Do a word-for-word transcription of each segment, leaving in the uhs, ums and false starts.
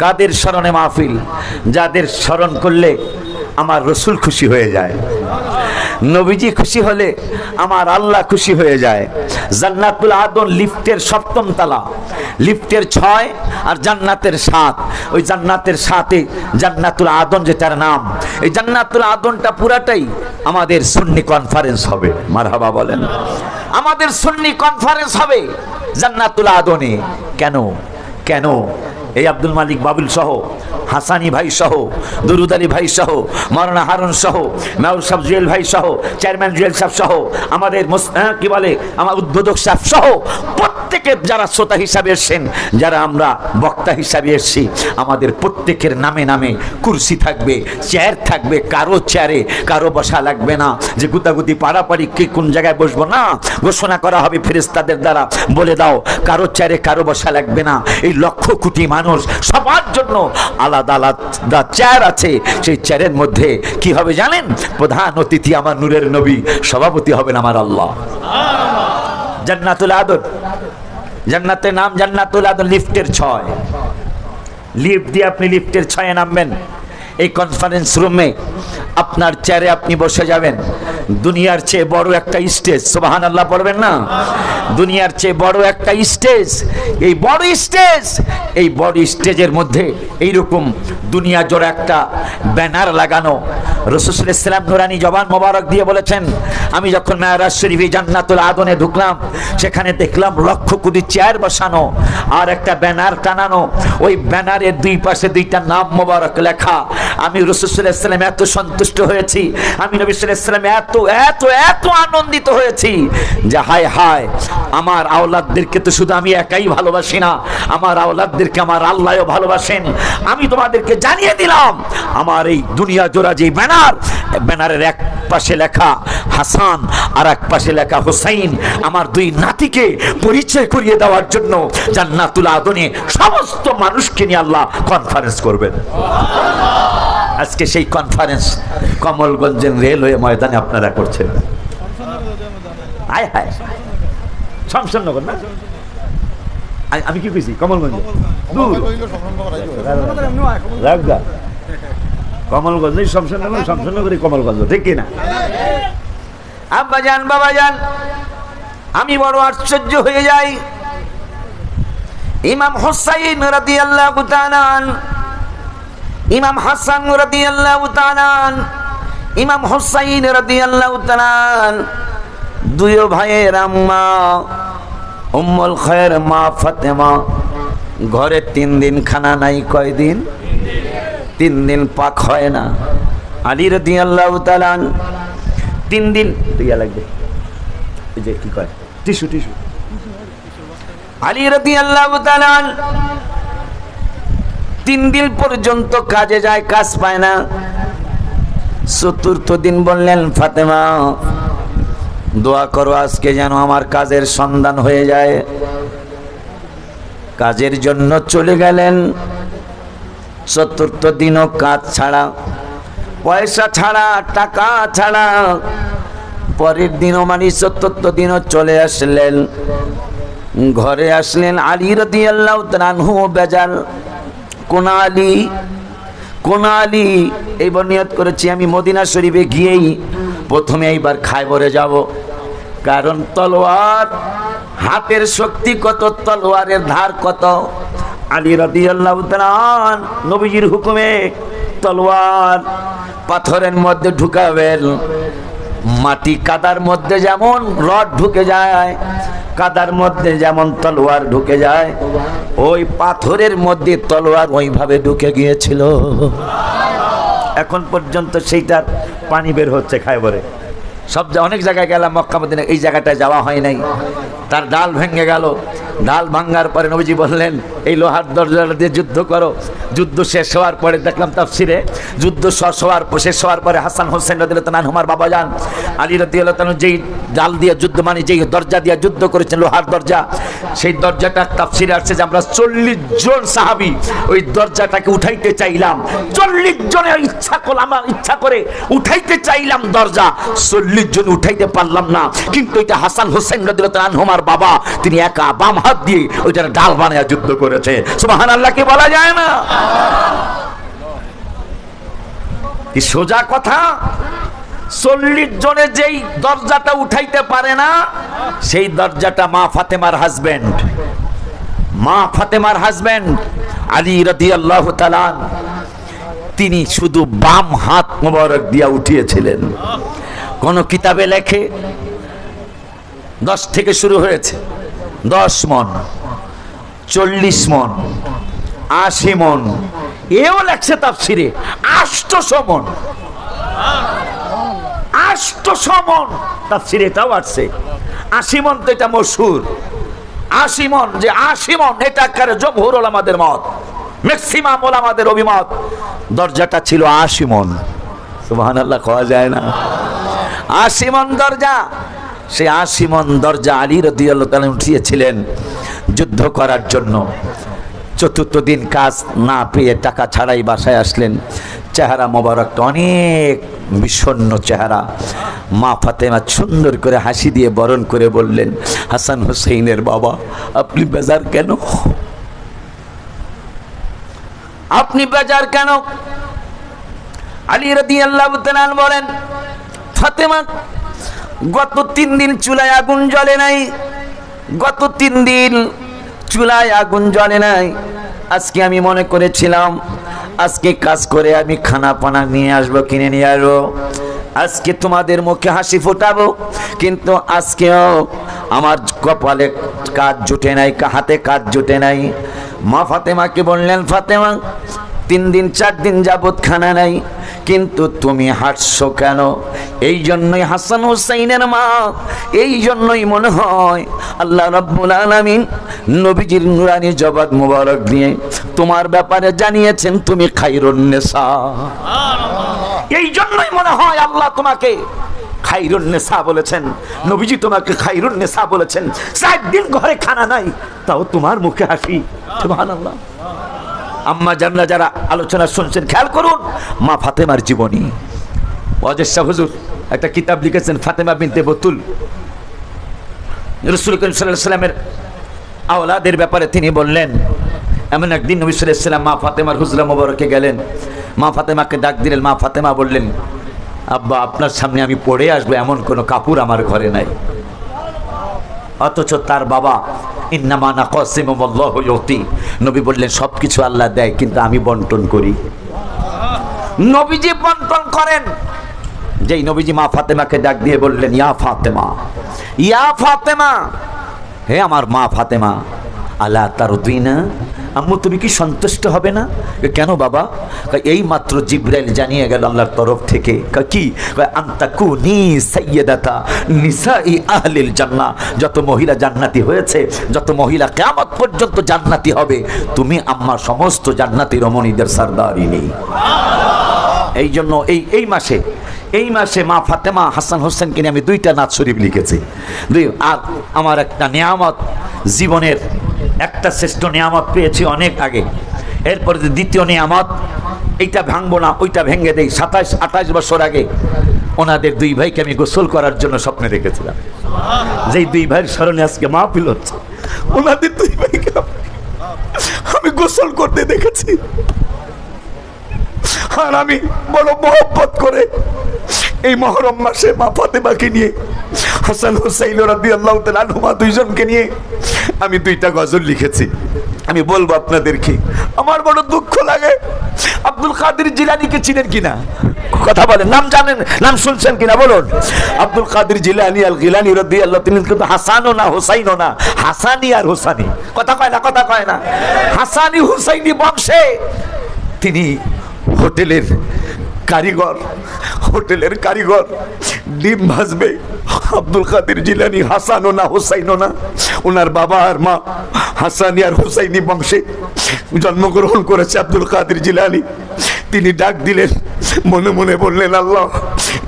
কাদের স্মরণে মাহফিল? যাদের স্মরণ করলে আমার রসুল খুশি হয়ে যায়, নবীজি খুশি হলে আমার আল্লাহ খুশি হয়ে যায়। জান্নাতুল আদন লিফটের সপ্তম তলা, লিফটের ছয় আর জান্নাতের সাত। ওই জান্নাতের সাতে জান্নাতুল আদন, যেটার নাম, এই জান্নাতুল আদনটা পুরাটাই আমাদের সুন্নি কনফারেন্স হবে। মারহাবা বলেন। আমাদের সুন্নি কনফারেন্স হবে জান্নাতুল আদনে। কেন? কেন? এই আব্দুল মালিক বাবুল সহ, হাসানি ভাই সহ, দুরুদ আলী ভাই সহ, মাওলানা হারুন সহ, মেয়র সাহেব জুয়েল ভাই সহ, চেয়ারম্যান জুয়েল সাহেব সহ, আমাদের মুস-, হ্যাঁ, কি বলে, আমার উদ্বোধক সাহেব সহ প্রত্যেকে যারা শ্রোতা হিসাবে এসছেন, যারা আমরা বক্তা হিসাবে এসছি, আমাদের প্রত্যেকের নামে নামে কুরসি থাকবে, চেয়ার থাকবে। কারো চেয়ারে কারো বসা লাগবে না, যে গুতাগুতি পাড়াপাড়ি কে কোন জায়গায় বসবো না, ঘোষণা করা হবে ফেরেশতাদের দ্বারা, বলে দাও কারো চেয়ারে কারো বসা লাগবে না। এই লক্ষ কোটি মানুষ সবার জন্য আলাদা আলাদা চেয়ার আছে। সেই চেয়ারের মধ্যে কি হবে জানেন? প্রধান অতিথি আমার নূরের নবী, সভাপতি হবেন আমার আল্লাহ। জান্নাতুল আদন, জান্নাতের নাম জান্নাতুল আদন, লিফটের ছয়। লিফট দিয়ে আপনি লিফটের ছয়ে নামবেন। এই কনফারেন্স রুমে আপনার চেয়ারে আপনি বসে যাবেন। দুনিয়ার চেয়ে বড় একটা স্টেজ, সুবহানাল্লাহ পড়বেন না? দুনিয়ার চেয়ে বড় একটা স্টেজ, এই বড় স্টেজ, এই বড় স্টেজের মধ্যে এইরকম দুনিয়া জোড়া একটা ব্যানার লাগানো। রাসূল সাল্লাল্লাহু আলাইহি ওয়াসাল্লাম নুরানি জবান মোবারক দিয়ে বলেছেন, আমি যখন মেরাজ শরীফে জান্নাতুল আদনে ঢুকলাম, সেখানে দেখলাম লক্ষ কোটি চেয়ার বসানো আর একটা ব্যানার টানানো। ওই ব্যানারের দুই পাশে দুইটা নাম মোবারক লেখা। আমি রাসূল সাল্লাল্লাহু আলাইহি ওয়াসাল্লাম এত সন্তুষ্ট হয়েছি, আমি নবী সাল্লাল্লাহু আলাইহি ওয়াসাল্লাম এত, এত, এত আনন্দিত হয়েছি যে হায় হায়, আমার আওলাদদেরকে তো শুধু আমি একাই ভালোবাসি না, আমার আওলাদদেরকে আমার আল্লাহও ভালোবাসেন। আমি তোমাদেরকে জানিয়ে দিলাম, আমার এই দুনিয়া জোড়া যে ব্যানার, ব্যানারের এক পাশে লেখা হাসান আর এক পাশে লেখা হুসাইন, আমার দুই নাতিকে পরিচয় করিয়ে দেওয়ার জন্য জান্নাতুল আদনে সমস্ত মানুষকে নিয়ে আল্লাহ কনফারেন্স করবেন। আজকে সেই কনফারেন্স কমলগঞ্জের রেলওয়ে ময়দানে আপনারা করছেন। হায় হায়, শমশেরনগর না? আমি, আমি কি কইছি? কমলগঞ্জ। দূর। রাখগা। কমলগঞ্জ, এই শমশেরনগর, শমশেরনগরই কমলগঞ্জ, ঠিক কি না? আব্বাজান, বাবাজান, আমি বড় আশ্চর্য হয়ে যাই। ইমাম হুসাইন রাদিয়াল্লাহু তাআলা আন, ইমাম হাসান রাদিয়াল্লাহু তাআলা আন, ইমাম হুসাইন রাদিয়াল্লাহু তাআলা আন, দুইও ভাইয়ের আম্মা উম্মুল খায়ের মা ফাতেমা, ঘরে তিন দিন খানা নাই। কয় দিন? তিন দিন পাক হয় না। আলী রাদিয়াল্লাহু তাআলা আন, তিন দিন, ইয়া লাগবে, এই যে কি কয়, টিস্যু, টিস্যু। আলী রাদিয়াল্লাহু তাআলা আন তিন দিন পর্যন্ত কাজে যায়, কাজ পায় না। চতুর্থ দিন বললেন, ফাতেমা, দোয়া করো আজকে যেন আমার কাজের সন্ধান হয়ে যায়। কাজের জন্য চলে গেলেন। চতুর্থ দিনও কাজ ছাড়া, পয়সা ছাড়া, টাকা ছাড়া। পরের দিনও, মানে চতুর্থ দিনও চলে আসলেন। ঘরে আসলেন, আলী রাদিয়াল্লাহু তাআলা আনহু বেজার। কোন আলী? কোন আলী? এইবার নিয়ত করেছি আমি মদিনা শরীফে গিয়েই প্রথমে এইবার খায়বরে যাব, কারণ তলোয়ার, হাতের শক্তি কত, তলোয়ারের ধার কত। আলী রাদিয়াল্লাহু তাআলা আন নবীজির হুকুমে তলোয়ার পাথরের মধ্যে ঢুকাবেন। মাটি কাদার মধ্যে যেমন রড ঢুকে যায়, কাদার মধ্যে যেমন তলোয়ার ঢুকে যায়, ওই পাথরের মধ্যে তলোয়ার ওইভাবে ঢুকে গিয়েছিল। এখন পর্যন্ত সেইটার পানি বের হচ্ছে খায়বরে। সব জা-, অনেক জায়গায় গেলাম মক্কা মদিনা, এই জায়গাটায় যাওয়া হয় নাই। তার ঢাল ভেঙে গেল। ঢাল ভাঙার পরে নবীজি বললেন, "এই লোহার দরজা দিয়ে যুদ্ধ করো।" যুদ্ধ শেষ হওয়ার পরে দেখলাম তাফসিরে, যুদ্ধ শেষ হওয়ার প-, শেষ হওয়ার পরে হাসান হোসেন রাদিয়াল্লাহু তাআলা আনহুমার বাবা যান আলী রাদিয়াল্লাহু তাআলা আনহু যেই ঢাল দিয়ে যুদ্ধ, মানে যেই দরজা দিয়ে যুদ্ধ করেছেন, লোহার দরজা, সেই দরজাটা তাফসিরে আসছে যে আমরা চল্লিশ জন সাহাবী ওই দরজাটাকে উঠাইতে চাইলাম। চল্লিশ জনে ইচ্ছা করলাম, ইচ্ছা করে উঠাইতে চাইলাম দরজা, চল্লিশ জন উঠাইতে পারলাম না। কিন্তু এটা হাসান হোসেন রাদিয়াল্লাহু তাআলা আনহুমার বাবা, তিনি একা বাম হাত দিয়ে ওইটার ঢাল বানায় যুদ্ধ করেছে। সুবহানাল্লাহ কি বলা যায় না? কি সোজা কথা। চল্লিশ জনে যেই দরজাটা উঠাইতে পারে না, সেই দরজাটা মা ফাতেমার হাজবেন্ড, মা ফাতেমার হাজবেন্ড আলী রাদিয়াল্লাহু তাআলা আনহু, তিনি শুধু বাম হাত মোবারক দিয়া উঠিয়েছিলেন। কোন কিতাবে লেখে দশ থেকে শুরু হয়েছে, দশ মণ, চল্লিশ মণ, আশি মণ, এও লেখছে তাফসিরে আটশো মণ। আটশো মণ তাফসিরে এটাও আসছে। আশি মণ তো এটা মশহুর। আশি মণ, যে আশি মণ, এটা একেবারে জমহুর ওলামাদের মত, ম্যাক্সিমাম ওলামাদের অভিমত। দরজাটা ছিল আশি মণ। সুবহানাল্লাহ কওয়া যায় না? আশি মণ দরজা। সেই আশি মণ দরজা আলী রাদিয়াল্লাহু তাআলা উঠিয়েছিলেন যুদ্ধ করার জন্য। চতুর্থ দিন কাজ না পেয়ে টাকা ছাড়াই বাসায় আসলেন। চেহারা মোবারকটা অনেক বিষণ্ণ চেহারা। মা ফাতেমা সুন্দর করে হাসি দিয়ে বরণ করে বললেন, "হাসান হুসেইনের বাবা, আপনি বেজার কেন? আপনি বেজার কেন?" আলী রাদিয়াল্লাহু তাআলা আনহু বলেন, "ফাতেমা, গত তিন দিন চুলায় আগুন জ্বলে নাই, গত তিন দিন চুলায় আগুন জ্বলে নাই। আজকে আমি মনে করেছিলাম, আজকে কাজ করে আমি খানা পানা নিয়ে আসবো, কিনে নিয়ে আসবো, আজকে তোমাদের মুখে হাসি ফোটাবো, কিন্তু আজকেও আমার কপালে কাজ জুটে নাই, কা-, হাতে কাজ জুটে নাই।" মা ফাতেমাকে বললেন, "ফাতেমা, তিন দিন চার দিন যাবত খানা নাই, কিন্তু তুমি হাসছো কেন?" এই জন্যই হাসান হুসাইনের মা, এই জন্যই মনে হয় আল্লাহ রাব্বুল আলামিন নবীজির নুরানি জবান মোবারক দিয়ে তোমার ব্যাপারে জানিয়েছেন তুমি খাইরুন নিসা। এই জন্যই মনে হয় আল্লাহ তোমাকে খাইরুন নিসা বলেছেন, নবীজি তোমাকে খাইরুন নিসা বলেছেন। চার দিন ঘরে খানা নাই, তাও তোমার মুখে হাসি। সুবহানাল্লাহ। আম্মা জানরা যারা আলোচনা শুনছেন, খেয়াল করুন মা ফাতেমার জীবনী। ওয়াজেদ শাহ হুজুর একটা কিতাব লিখেছেন ফাতেমা বিনতে বতুল। রাসূল করিম সাল্লাল্লাহু আলাইহি ওয়াসাল্লামের আওলাদের ব্যাপারে তিনি বললেন, এমন একদিন নবী সাল্লাল্লাহু আলাইহি ওয়াসাল্লাম মা ফাতেমার হুজরা মোবারকে গেলেন, মা ফাতেমাকে ডাক দিলেন। মা ফাতেমা বললেন, "আব্বা, আপনার সামনে আমি পড়ে আসবো, এমন কোনো কাপড় আমার ঘরে নাই।" অথচ তার বাবা, "ইন্নামা আনা কাসিমুন ওয়াল্লাহু ইউতি", নবী বললেন, "সবকিছু আল্লাহ দেয়, কিন্তু আমি বন্টন করি।" নবীজি বন্টন করেন। যেই নবীজি মা ফাতেমাকে ডাক দিয়ে বললেন, "ইয়া ফাতেমা, ইয়া ফাতেমা, হে আমার মা ফাতেমা, আলা তারদিনা, আম্মু, তুমি কি সন্তুষ্ট হবে না?" "কেন বাবা?" কয়, "এই মাত্র জিব্রাইল জানিয়ে গেল আল্লাহর তরফ থেকে।" কয়, "কি?" কয়, "আন তাকুনি সাইয়্যিদাতা নিসাই আহলিল জান্নাহ।" যত মহিলা জান্নাতি হয়েছে, যত মহিলা কিয়ামত পর্যন্ত জান্নাতি হবে, তুমি আম্মা সমস্ত জান্নাতি রমণীদের সর্দারিনী। এই জন্য এই, এই মাসে, এই মাসে মা ফাতেমা হাসান হোসেনকে নিয়ে আমি দুইটা নাত শরীফ লিখেছি। দুই, আর আমার একটা নিয়ামত, জীবনের একটা শ্রেষ্ঠ নিয়ামত পেয়েছি অনেক আগে। এরপরে যে দ্বিতীয় নিয়ামত, এইটা ভাঙবো না, ওইটা ভেঙে দেই। সাতাশ আঠাশ বছর আগে ওনাদের দুই ভাইকে আমি গোসল করার জন্য স্বপ্নে দেখেছিলাম। যেই দুই ভাইয়ের স্মরণে আজকে মাহফিল হচ্ছে, ওনাদের দুই ভাইকে আমি গোসল করতে দেখেছি। আর আমি বড় মহব্বত করে এই মহরম মাসে মা ফাতেমাকে নিয়ে, হাসান হুসাইন রাদিয়াল্লাহু তাআলা আনহুমা দুইজনকে নিয়ে আমি দুইটা গজল লিখেছি। আমি বলবো আপনাদেরকে, আমার বড় দুঃখ লাগে। আব্দুল কাদের জিলানীকে চিনেন কিনা? কথা বলেন, নাম জানেন, নাম শুনছেন কিনা বলুন। আব্দুল কাদের জিলানী আল গিলানী রাদিয়াল্লাহু, তিনি কিন্তু হাসানও না, হুসাইনও না, হাসানি আর হুসানি। কথা কয় না, কথা কয় না। হাসানি হুসাইনি বংশে তিনি হোটেলের কারিগর, হোটেলের কারিগর, ডিম ভাজবে। আব্দুল কাদের জিলানী হাসানও না, হুসাইনও না, ওনার বাবা আর মা হাসানি আর হুসাইনি বংশে জন্মগ্রহণ করেছে আব্দুল কাদের জিলানী। তিনি ডাক দিলেন, মনে মনে বললেন, "আল্লাহ,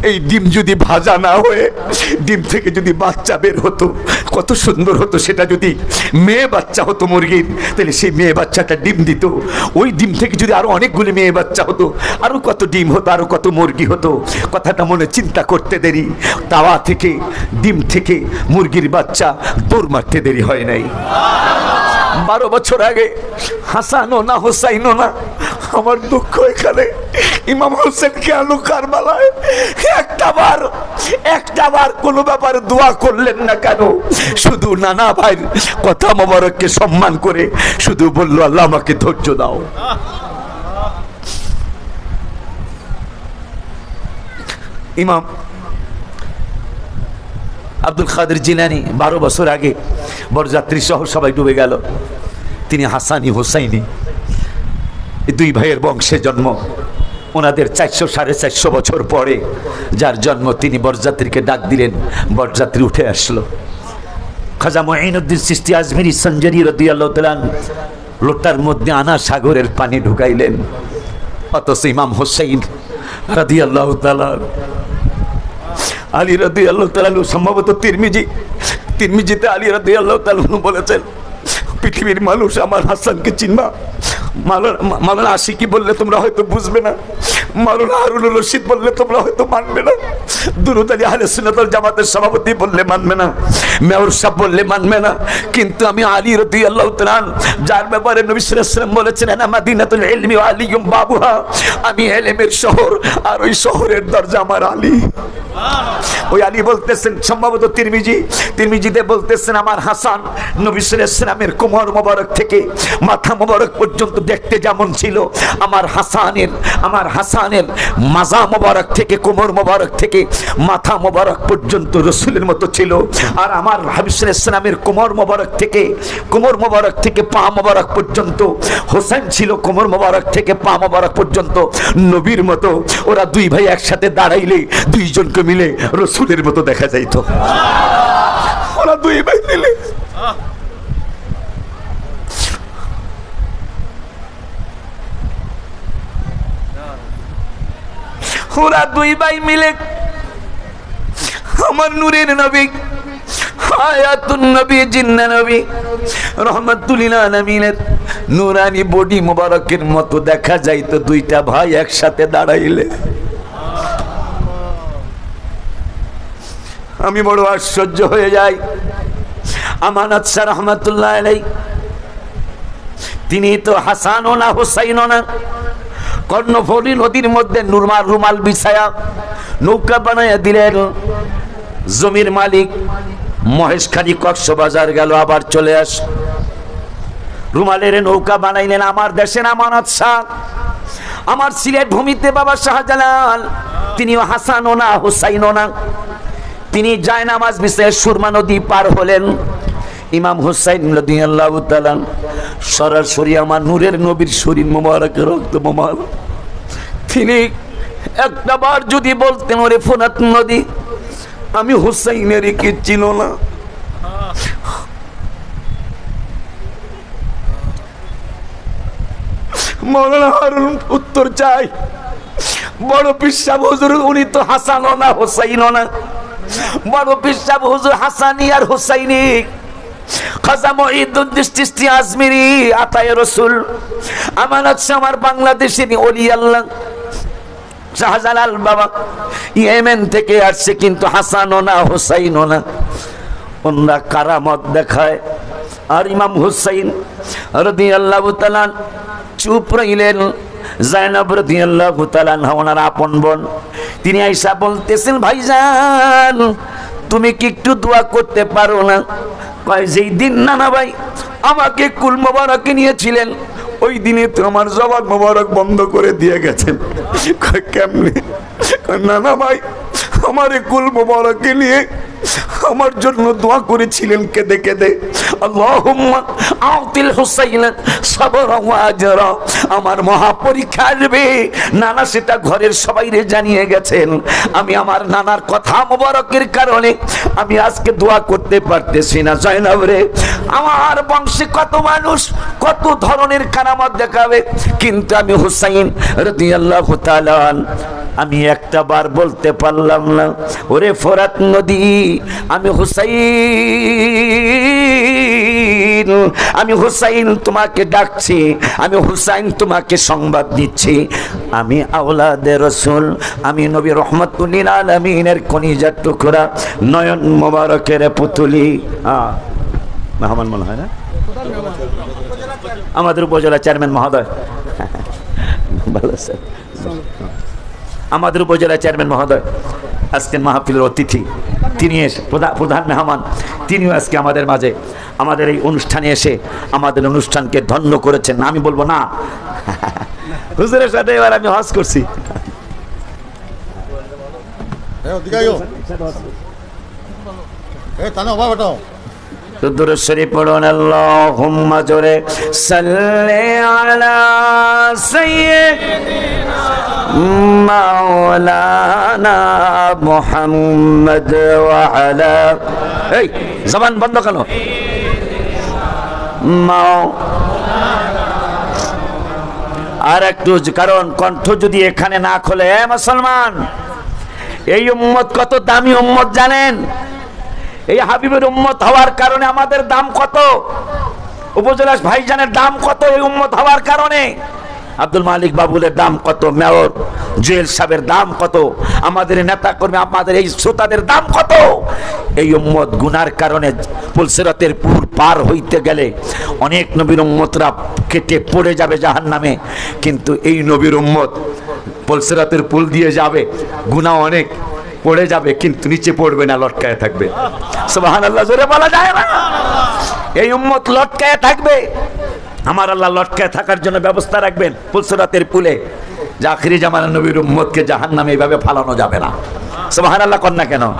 এই ডিম যদি ভাজা না হয়ে ডিম থেকে যদি বাচ্চা বের হতো, কত সুন্দর হতো। সেটা যদি মেয়ে বাচ্চা হতো মুরগির, তাহলে সেই মেয়ে বাচ্চাটা ডিম দিত, ওই ডিম থেকে যদি আরো অনেকগুলি মেয়ে বাচ্চা হতো, আরো কত ডিম হতো, আরো কত মুরগি হতো।" কথাটা মনে চিন্তা করতে দেরি, তাওয়া থেকে, ডিম থেকে মুরগির বাচ্চা দৌড় মারতে দেরি হয় নাই। বারো বছর আগে হাসানও না, হোসাইনও না। আমার দুঃখ এখানে, ইমাম হোসেন কেন কারবালায় একটা বার, একটা বার কোনো ব্যাপারে দোয়া করলেন না কেন? শুধু নানা ভাইর কথা মোবারককে সম্মান করে শুধু বলল, "আল্লাহ, আমাকে ধৈর্য দাও।" ইমাম আব্দুল কাদের জিলানী বারো বছর আগে বরযাত্রী সহ সবাই ডুবে গেল। তিনি হাসানি হুসাইনি, এই দুই ভাইয়ের বংশে জন্ম। ওনাদের চারশো, সাড়ে চারশো বছর পরে যার জন্ম, তিনি বরযাত্রীকে ডাক দিলেন, বরযাত্রী উঠে আসলো। খাজা মঈনুদ্দিন চিশতি আজমিরী সঞ্জরি রাদিয়াল্লাহু তাআলা আনহু লোটার মধ্যে আনা সাগরের পানি ঢুকাইলেন, অথচ ইমাম হোসেন রাদিয়াল্লাহু তাআলা আনহু, আলী রাদিয়াল্লাহু তাআলা আনহু, সম্ভবত তিরমিজি, তিরমিজিতে আলী রাদিয়াল্লাহু তাআলা আনহু বলেছেন, "পৃথিবীর মানুষ আমার হাসানকে চিনবা।" মাওলানা, মাওলানা আশিকি বললে তোমরা হয়তো বুঝবে না, মাওলানা হারুনুর রশিদ বললে তোমরা হয়তো মানবে না, দুরুদ আলী আহলে সুন্নাত ওয়াল জামাতের সভাপতি বললে মানবে না, মেয়র সাহেব বললে মানবে না, কিন্তু আমি আলী রাদিয়াল্লাহু তাআলা আনহু, যার ব্যাপারে নবী সাল্লাল্লাহু আলাইহি ওয়াসাল্লাম বলেছেন, "আনা মাদিনাতুল ইলমি ওয়া আলিয়্যুম বাবুহা", আমি এলেমের শহর, আর ওই শহরের দরজা আমার আলী। ওই আলী বলতেছেন, সম্ভবত তিরমিজি, তিরমিজিতে বলতেছেন, আমার হাসান নবী সাল্লাল্লাহু আলাইহি ওয়াসাল্লামের কোমর মোবারক থেকে মাথা মোবারক পর্যন্ত দেখতে যেমন ছিল, আমার হাসানের, আমার হাসানের মাজা মোবারক থেকে, কোমর মোবারক থেকে মাথা মোবারক পর্যন্ত রসুলের মতো ছিল। আর আমার হাবিব সাল্লাল্লাহু আলাইহি ওয়াসাল্লামের কোমর মোবারক থেকে, কোমর মোবারক থেকে পা মোবারক পর্যন্ত, হোসেন ছিল কোমর মোবারক থেকে পা মোবারক পর্যন্ত নবীর মতো। ওরা দুই ভাই একসাথে দাঁড়াইলে দুইজনকে মিলে রসুলের মতো দেখা যাইত। ওরা দুই ভাই মিলে, ওরা দুই ভাই মিলে আমার নূরের নবী, হায়াতুন নবী, জিন্দা নবী, রহমাতুল লিল আলামিনের নুরানি বডি মোবারকের মতো দেখা যাইত দুইটা ভাই একসাথে দাঁড়াইলে। আমি বড় আশ্চর্য হয়ে যাই। আমানত শাহ রহমাতুল্লাহ আলাই, তিনি তো হাসানও না, হুসাইনও না। কর্ণফুলী নদীর মধ্যে নুরমার রুমাল বিছায়া নৌকা বানাইয়া দিলেন। জমির মালিক মহেশখালী কক্সবাজার গেল, আবার চলে আস। রুমালের নৌকা বানাইলেন আমার দেশের আমানত শাহ, আমার সিলেট ভূমিতে বাবা শাহজালাল। তিনিও হাসানও না, হুসাইনও না। তিনি জায়নামাজ বিছাইয়া সুরমা নদী পার হলেন। ইমাম হুসাইন রাদিয়াল্লাহু তাআলা আনহু সরাসরি আমার নূরের নবীর শরীর মোবারক, রক্ত মোবারক। তিনি একটা বার যদি বলতেন, "ওরে ফোরাত নদী, আমি হুসাইনের কি চিনো না?" মাওলানা হারুন উত্তর চাই, বড় পীর সাহেব হুজুর, উনি তো হাসানও না, হুসাইনও না। বড় পীর সাহেব হুজুর হাসানি আর হুসাইনি। খাজা মঈনুদ্দিন চিশতি আজমিরি, আতায়ে রসুল, আমানত শাহ আমার বাংলাদেশি অলি আল্লাহ। শাহজালাল বাবা ইয়েমেন থেকে আসছে, কিন্তু হাসানও না, হুসাইনও না। ওনারা কারামত দেখায়। আর ইমাম হুসাইন রাদিয়াল্লাহু তাআলা আনহু চুপ রইলেন। জায়নব রাদিয়াল্লাহু তাআলা আনহা ওনার আপন বোন, তিনি আইসা বলতেছেন, "ভাইজান, তুমি কি একটু দোয়া করতে পারো না?" কয়, "যেই দিন নানা ভাই আমাকে কুল মোবারকে নিয়েছিলেন, ওই দিনে তো আমার জবান মোবারক বন্ধ করে দিয়ে গেছেন।" কয়, "কেমনে?" কয়, "নানা ভাই আমারে কুল মোবারকে নিয়ে আমার জন্য দোয়া করেছিলেন কেঁদে কেঁদে, "আল্লাহুম্মা আতিল হুসাইনা সাবরা ওয়া আজরা।" আমার মহাপরীক্ষা আসবে, নানা সেটা ঘরের সবাইরে জানিয়ে গেছেন। আমি আমার নানার কথা মোবারকের কারণে আমি আজকে দোয়া করতে পারতেছি না। জয়নব রে, আমার বংশে কত মানুষ কত ধরনের কারামত দেখাবে, কিন্তু আমি হুসাইন রাদিয়াল্লাহু তাআলা আন, আমি একটা বার বলতে পারলাম না, "ওরে ফোরাত নদী, আমি হুসাইন, আমি হুসাইন তোমাকে ডাকছি, আমি হুসাইন তোমাকে সংবাদ দিচ্ছি, আমি আওলাদে রসুল, আমি নবী রহমাতুল্লিল আলামিনের কলিজার টুকরা, নয়ন মোবারকের পুতুলি।" হ্যাঁ, মেহমান মনে হয় না? আমাদের উপজেলা চেয়ারম্যান মহোদয়। ভালো আছেন? আমাদের উপজেলা চেয়ারম্যান মহোদয় আজকের মাহফিলের অতিথি, তিনি এসে প্রধা-, প্রধান মেহমান, তিনিও আজকে আমাদের মাঝে, আমাদের এই অনুষ্ঠানে এসে আমাদের অনুষ্ঠানকে ধন্য করেছেন। আমি বলবো না, হুজুরের সাথে এবার আমি হজ করছি। এ, ওদিকে আইও। এ, তানে অবা বেটাও। তো দুরূদ শরীফ পড়ুন, আল্লাহুম্মা জোরে, সাল্লি আলা সাইয়্যিদিনা মাওলানা মুহাম্মদ ওয়া আলা, এই, জবান বন্ধ কেন? মাও-, আর একটু জ-, কারণ কণ্ঠ যদি এখানে না খোলে, এ মুসলমান, এই উম্মত কত দামি উম্মত জানেন? এই হাবিবের উম্মত হওয়ার কারণে আমাদের দাম কত? উপজেলা ভাইজানের দাম কত এই উম্মত হওয়ার কারণে? আব্দুল মালিক বাবুলের দাম কত? মেয়র জুয়েল সাহেবের দাম কত? আমাদের নেতা কর্মী, আমাদের এই শ্রোতাদের দাম কত? এই উম্মত গুনার কারণে পুলসিরাতের পুল পার হইতে গেলে অনেক নবীর উম্মতরা কেটে পড়ে যাবে জাহান্নামে, কিন্তু এই নবীর উম্মত পুলসিরাতের পুল দিয়ে যাবে, গুনা অনেক, পড়ে যাবে, কিন্তু নিচে পড়বে না, লটকায় থাকবে। সুবহানাল্লাহ, জোরে বলা যায় না? এই উম্মত লটকায় থাকবে। আমার আল্লাহ লটকায় থাকার জন্য ব্যবস্থা রাখবেন পুলসিরাতের পুলে, যে আখেরি জামানার নবীর উম্মতকে জাহান্নামে এইভাবে ফালানো যাবে না। সুবহানাল্লাহ কন না কেন?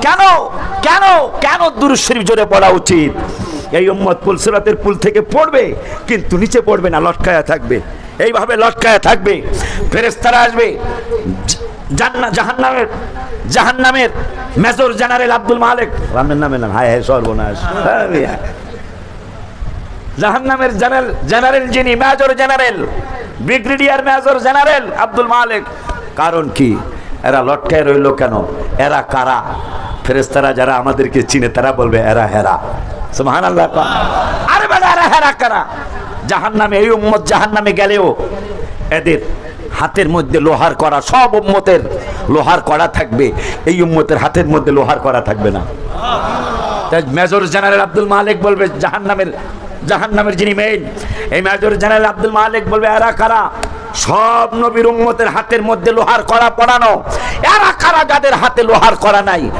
কেন? কেন? কেন দুরূদ শরীফ জোরে পড়া উচিত? এই উম্মত পুলসিরাতের পুল থেকে পড়বে, কিন্তু নিচে পড়বে না, লটকায়া থাকবে, এইভাবে লটকায়া থাকবে। ফেরেশতারা আসবে, জ-, জান্না-, জাহান্নামের, জাহান্নামের মেজর জেনারেল আব্দুল মালিক, রামের নামে নাম, হায় হায় সর্বনাশ। হ্যাঁ, মিয়া। জাহান্নামের জেনারেল, জেনারেল যিনি, major general, brigadier major general Abdul Malik. কারণ কি? এরা লটকায় রইল কেন? এরা কারা? ফেরেশতারা যারা আমাদেরকে চিনে, তারা বলবে, "এরা হেরা।" সুবহানাল্লাহ। আরে বেটা, এরা হেরা কারা? জাহান্নামে, এই উম্মত জাহান্নামে গেলেও এদের হাতের মধ্যে লোহার কড়া, সব উম্মতের লোহার কড়া থাকবে, এই উম্মতের হাতের মধ্যে লোহার কড়া থাকবে না। তাই মেজর জেনারেল আব্দুল মালিক বলবে, জাহান্নামের, জাহান্নামের যিনি মেইন, এই মেজর জেনারেল আব্দুল মালিক বলবে, "এরা কারা?" সব নবীর উম্মতের হাতের মধ্যে লোহার কড়া পরানো। এরা কারা যাদের হাতে লোহার কড়া নাই?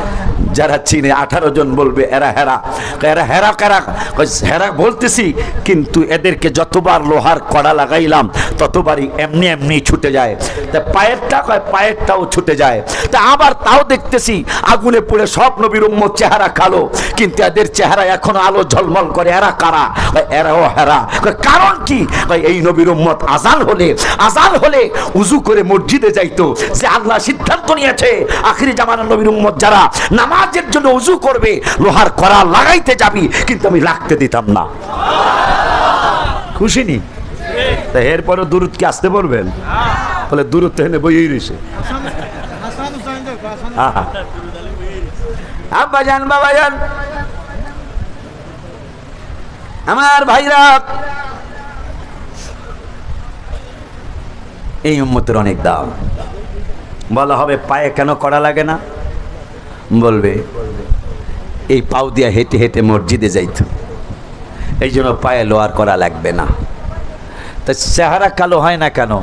যারা চিনে, আঠারো জন বলবে, "এরা হেরা।" কয়, "এরা হেরা কারা?" কয়, "হেরা বলতেছি, কিন্তু এদেরকে যতবার লোহার কড়া লাগাইলাম, ততবারই এমনি এমনি ছুটে যায়।" তা পায়েরটা, কয়, "পায়েরটাও ছুটে যায়।" তা আবার তাও দেখতেছি, আগুনে পুড়ে সব নবীর উম্মত চেহারা কালো, কিন্তু এদের চেহারা এখনো আলো ঝলমল করে। এরা কারা? কয়, "এরাও হেরা।" কয়, "কারণ কি?" কয়, "এই নবীর উম্মত আজান হলে, আজান হলে উজু করে মসজিদে যাইতো, যে আল্লাহ সিদ্ধান্ত নিয়েছে আখেরি জামানার নবীর উম্মত যারা নামাজের জন্য উজু করবে, লোহার কড়া লাগাইতে যাবি, কিন্তু আমি লাগতে দিতাম না।" খুশি নি? তা এরপরও দুরূদ কি আসতে বলবেন? বলে, "দুরূদ তো এনে বইয়েই রয়েছে।" আহা। আব্বা যান, বাবা যান, আমার ভাইরা, এই উম্মতের অনেক দাম। বলা হবে, "পায়ে কেন কড়া লাগে না?" বলবে, "এই পাও দিয়া হেঁটে হেঁটে মসজিদে যাইতো, এই জন্য পায়ে লোহার কড়া লাগবে না।" তা চেহারা কালো হয় না কেন?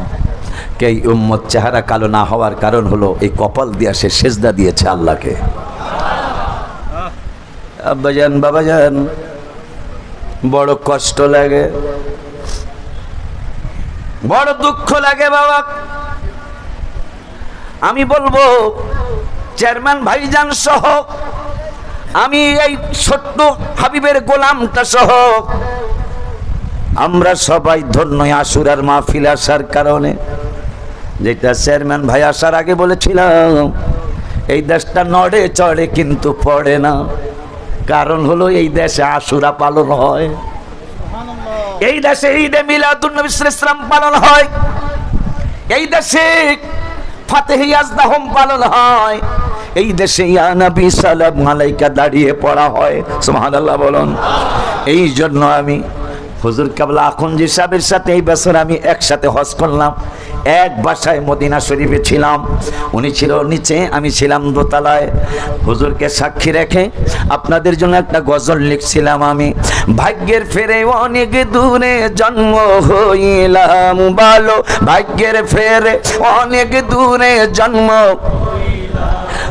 এই উম্মত চেহারা কালো না হওয়ার কারণ হলো এই কপাল দিয়া সে সেজদা দিয়েছে আল্লাহকে। আব্বাজান, বাবাজান, বড় কষ্ট লাগে, বড় দুঃখ লাগে বাবা। আমি বলবো, চেয়ারম্যান ভাইজান সহ আমি এই ছোট্ট হাবিবের গোলামটা সহ আমরা সবাই ধন্য আশুরার মাহফিল আসার কারণে। যেটা চেয়ারম্যান ভাই আসার আগে বলেছিলাম, এই দেশটা নড়ে চড়ে কিন্তু পড়ে না, কারণ হলো এই দেশে আশুরা পালন হয়, এই দেশে ঈদে মিলাদুন নবী সাল্লাল্লাহু আলাইহি ওয়াসাল্লাম পালন হয়, এই দেশে ফাতেহে ইয়াজদাহম পালন হয়, এই দেশে ইয়া নবী সালাম আলাইকা দাঁড়িয়ে পড়া হয়। সুবহানাল্লাহ বলুন। এই জন্য আমি হুজুর কেবলা আখুনজি সাহেবের সাথে এই বছর আমি একসাথে হজ করলাম, এক বাসায় মদিনা শরীফে ছিলাম। উনি ছিল নিচে, আমি ছিলাম দোতলায়। হুজুরকে সাক্ষী রেখে আপনাদের জন্য একটা গজল লিখছিলাম আমি। ভাগ্যের ফেরে অনেক দূরে জন্ম হইলাম, বলো, ভাগ্যের ফেরে অনেক দূরে জন্ম।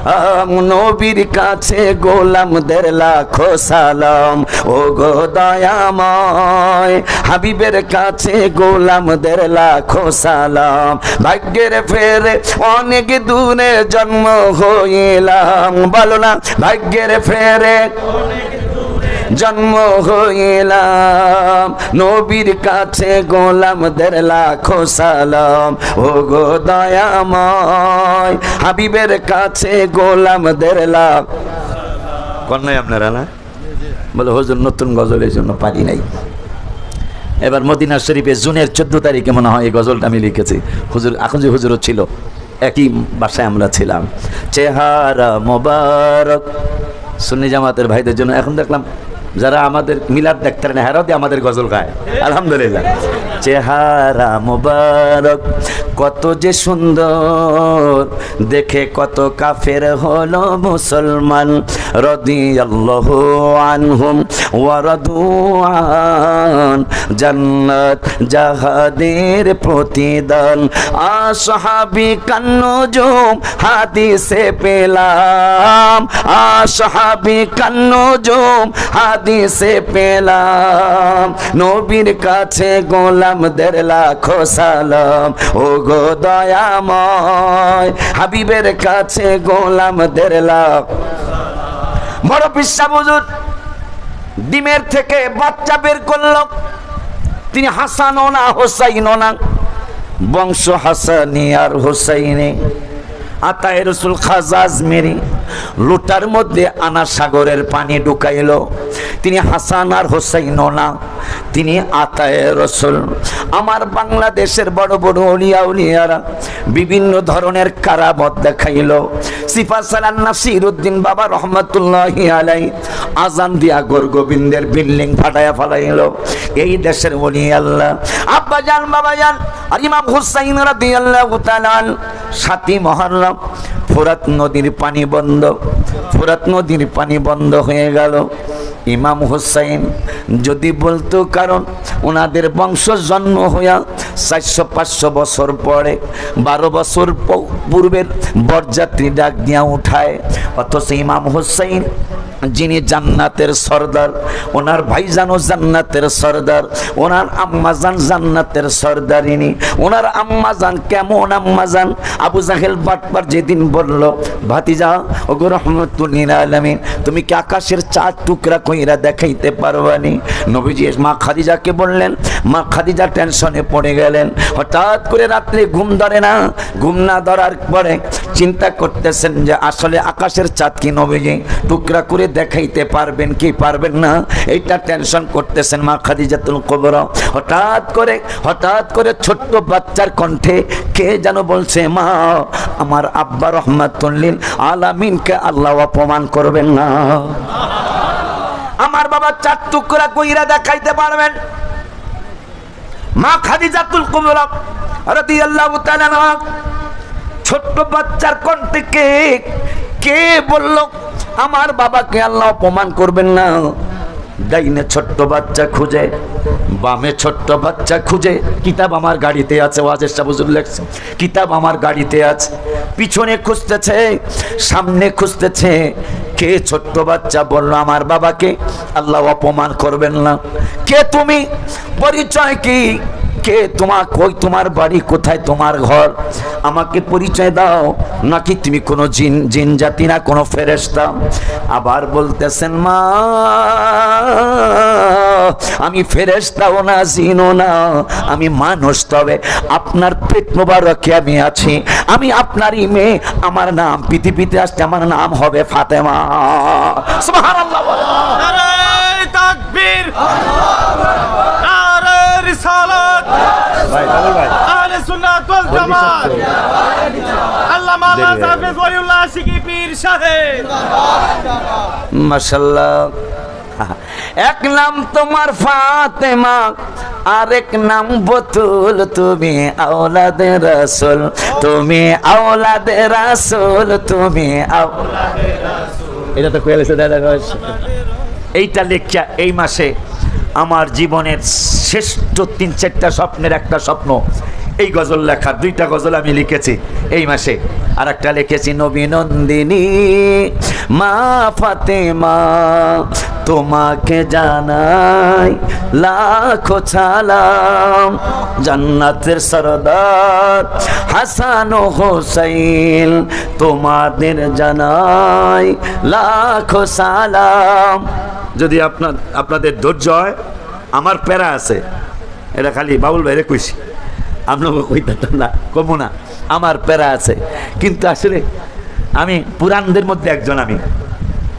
আম, নবীর কাছে গোলামদের লাখো সালাম, ও গো দয়াময়, হাবিবের কাছে গোলামদের লাখো সালাম। ভাগ্যের ফেরে অনেক দূরে জন্ম হইলাম, বলো না, ভাগ্যের ফেরে জন্ম হইলাম, নবীর কাছে গোলামদের লাখো সালাম, ও গো দয়াময়, হাবিবের কাছে গোলামদের লাখ। কন নাই আপনারা না? বলে, "হুজুর, নতুন গজল, এই জন্য পারি নাই।" এবার মদিনা শরীফে জুনের চোদ্দ তারিখে মনে হয় এই গজলটা আমি লিখেছি। হুজুর, আখুনজি হুজুরও ছিল, একই বাসায় আমরা ছিলাম। চেহারা মোবারক, সুন্নি জামাতের ভাইদের জন্য। এখন দেখলাম যারা আমাদের মিলাদ দেখতে না, হেরাও দিয়ে আমাদের গজল গায়। আলহামদুলিল্লাহ। চেহারা মোবারক কত যে সুন্দর, দেখে কত কাফের হলো মুসলমান। রাদিয়াল্লাহু আনহুম ওয়া রাদু আন, জান্নাত যাহাদের প্রতিদান। আসহাবি কান্নুজুম হাদিসে পেলাম, আসহাবি কান্নুজুম হাদিসে পেলাম, নবীর কাছে গোলামদের লাখো সালাম, ও গো দয়াময়, হাবিবের কাছে গোলামদের লাখ। বড় পিসা হুজুর ডিমের থেকে বাচ্চা বের করল। তিনি হাসানও না, হোসাইনও না, বংশ হাসানি আর হোসাইনি। আতায়ে রসুল খাজা আজমিরি লোটার মধ্যে আনা সাগরের পানি ঢুকাইল। তিনি হাসান আর হোসাইনও না, তিনি আতায়ে রসুল। আমার বাংলাদেশের বড় বড় অলিয়া উলিয়ারা বিভিন্ন ধরনের কারামত দেখাইল। সিপাহসালার নাসিরউদ্দিন বাবা রহমতুল্লাহি আলাই আজান দিয়া গৌর গোবিন্দের বিল্ডিং ফাটাইয়া ফালাইল। এই দেশের অলি আল্লাহ, আব্বা জান, বাবা জান, আর ইমাম হুসাইন রাদিয়াল্লাহু তাআলা আনহু সাতই মহররম ফোরাত নদীর পানি বন্ধ, ফোরাত নদীর পানি বন্ধ হয়ে গেল। ইমাম হুসাইন যদি বলতো, কারণ ওনাদের বংশ জন্ম হইয়া চারশো পাঁচশো বছর পরে, বারো বছর প-, পূর্বের বরযাত্রী ডাক দিয়া উঠায়, অথচ ইমাম হুসাইন যিনি জান্নাতের সর্দার, ওনার ভাইজানও জান্নাতের সর্দার, ওনার আম্মাজান জান্নাতের সর্দারিনী, ওনার আম্মাজান কেমন আম্মাজান? আবু জাহেল বাটপার যেদিন বলল, "ভাতিজা, ওগো রহমতুল্লিল আলামিন, তুমি কি আকাশের চাঁদ টুকরা কইরা দেখাইতে পারবানি?" নবীজি মা খাদিজাকে বললেন, মা খাদিজা টেনশনে পড়ে গেলেন। হঠাৎ করে রাত্রে ঘুম ধরে না, ঘুম না ধরার পরে চিন্তা করতেছেন যে আসলে আকাশের চাঁদ কি নবীজি টুকরা করে দেখাইতে পারবেন কি পারবেন না, এইটা টেনশন করতেছেন মা খাদিজাতুল কুবরা। হঠাৎ করে, হঠাৎ করে ছোট্ট বাচ্চার কণ্ঠে কে যেন বলছে, "মা, আমার আব্বা রহমাতুল্লিল আলামিনকে আল্লাহ অপমান করবেন না, আমার বাবা চাঁদ টুকরা কইরা দেখাইতে পারবেন।" মা খাদিজাতুল কুবরা রাদিয়াল্লাহু তাআলা আনহা ছোট্ট বাচ্চার কণ্ঠে কে, কে বলল, "আমার বাবাকে আল্লাহ অপমান করবেন না"? ডাইনে ছোট্ট বাচ্চা খুঁজে, বামে ছোট্ট বাচ্চা খুঁজে। কিতাব আমার গাড়িতে আছে, ওয়াজের সাহেব হুজুর লেখছে, কিতাব আমার গাড়িতে আছে। পিছনে খুঁজতেছে, সামনে খুঁজতেছে। কে ছোট্ট বাচ্চা বলল, "আমার বাবাকে আল্লাহ অপমান করবেন না"? কে তুমি? পরিচয় কি? কে তোমার, কই তোমার বাড়ি, কোথায় তোমার ঘর, আমাকে পরিচয় দাও। নাকি তুমি কোনো জিন, জিন জাতি না, কোনো ফেরেশতা? আবার বলতেছেন, মা, আমি ফেরেশতাও না, জিনও না, আমি মানুষ। তবে আপনার পেট মোবারকে আমি আছি, আমি আপনারই মেয়ে। আমার নাম পৃথিবীতে আসছে, আমার নাম হবে ফাতেমা। সুবহানাল্লাহ। নারায়ে তাকবীর, নারায়ে রিসালাত, আহলে সুন্নাত ওয়াল জামাত, আল্লামা আল্লামা হাফেজ ওয়ালিউল্লাহ আশিকি পীর সাহেব। মাশাআল্লাহ। এক নাম তোমার ফাতেমা, আরেক নাম বতুল, তুমি আওলাদে রাসূল, তুমি আওলাদে রাসূল, তুমি আও-, এটা তো কইয়া লাইছে দাদা, কইছে। এইটা লেখিয়া এই মাসে আমার জীবনের শ্রেষ্ঠ তিন চারটা স্বপ্নের একটা স্বপ্ন, এই গজল লেখা, দুইটা গজল আমি লিখেছি এই মাসে। আর একটা লিখেছি নবী নন্দিনী মা ফাতেমা, তোমাকে জানাই লাখো সালাম। জান্নাতের সর্দার হাসান ও হোসেন, তোমাদের জানাই লাখো সালাম। যদি আপনার, আপনাদের ধৈর্য হয়, আমার প্যারা আছে, এটা খালি বাবুল ভাইরে কইছি, আপনাকে কইতাম না, কমু না, আমার প্যারা আছে। কিন্তু আসলে আমি পুরানদের মধ্যে একজন। আমি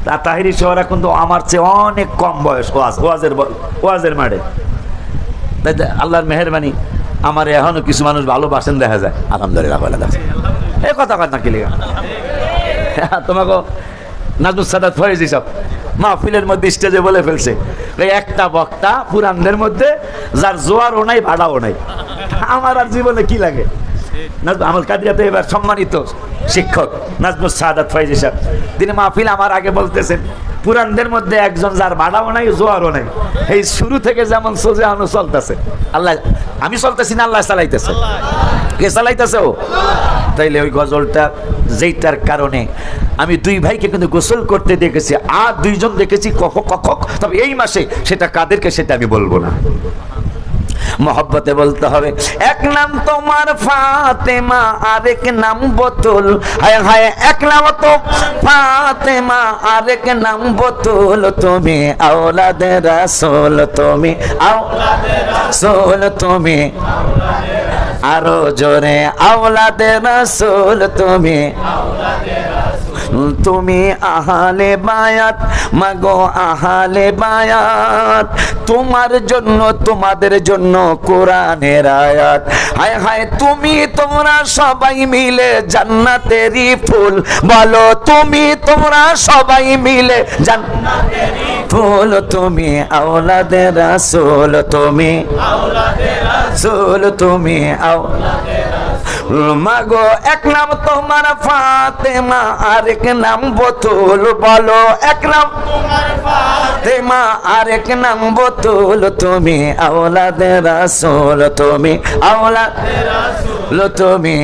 তা-, তাহিরি শহর এখন তো আমার চেয়ে অনেক কম বয়স, ওয়াজ, ওয়াজের ব-, ওয়াজের মাঠে। তাই তো আল্লাহর মেহেরবানি, আমার এখনো কিছু মানুষ ভালোবাসেন দেখা যায়, আলহামদুলিল্লাহ, ভালো লাগছে। এই কথা, কথা কি লেগা? তোমাকে নাজমুস সাদাত ফয়েজি সাহেব মাহফিলের মধ্যে স্টেজে বলে ফেলছে, এই একটা বক্তা পুরানদের মধ্যে যার জোয়ারও নাই, ভাড়াও নাই। আমার আর জীবনে কি লাগে? নাজ-, আমার কাদিয়াতে এবার সম্মানিত শিক্ষক নাজমুস সাদাত ফয়েজি সাহেব, তিনি মাহফিল আমার আগে বলতেছেন, পুরানদের মধ্যে একজন যার ভাড়াও নাই, জোয়ারও নাই। এই শুরু থেকে যেমন সোজা হনো চলতেছে। আল্লাহ, আমি চলতেছি না, আল্লাহ চালাইতেছে। কে চালাইতেছে? ও। তাইলে ওই গজলটা যেইটার কারণে আমি দুই ভাইকে কিন্তু গোসল করতে দেখেছি, আর দুইজন দেখেছি কখ-, কখন, তবে এই মাসে সেটা কাদেরকে সেটা আমি বলবো না। মহব্বতে বলতে হবে, এক নাম তোমার ফাতেমা, আরেক নাম বতুল। হায় হায়, এক নাম তো ফাতেমা, আরেক নাম বতুল। তুমি আওলাদে রাসূল, তুমি আওলাদে রাসূল, তুমি আরো জোরে, আওলাদে রাসূল তুমি। তুমি আহলে বায়াত, মাগো আহলে বায়াত, তোমার জন্য, তোমাদের জন্য কোরআনের আয়াত। হায় হায়, তুমি তোমরা সবাই মিলে জান্নাতেরই ফুল, বলো তুমি তোমরা সবাই মিলে জান্নাত ফুল তুমি আওলাদে রাসূল, তুমি আওলাদে রাসূল, তুমি আও-, মাগো, এক নাম তোমার ফাতেমা, আরেক নাম বতুল। বলো, এক নাম তোমার ফাতেমা, আরেক নাম বতুল। তুমি আওলাদে রাসূল, তুমি আওলাদে রাসূল, তুমি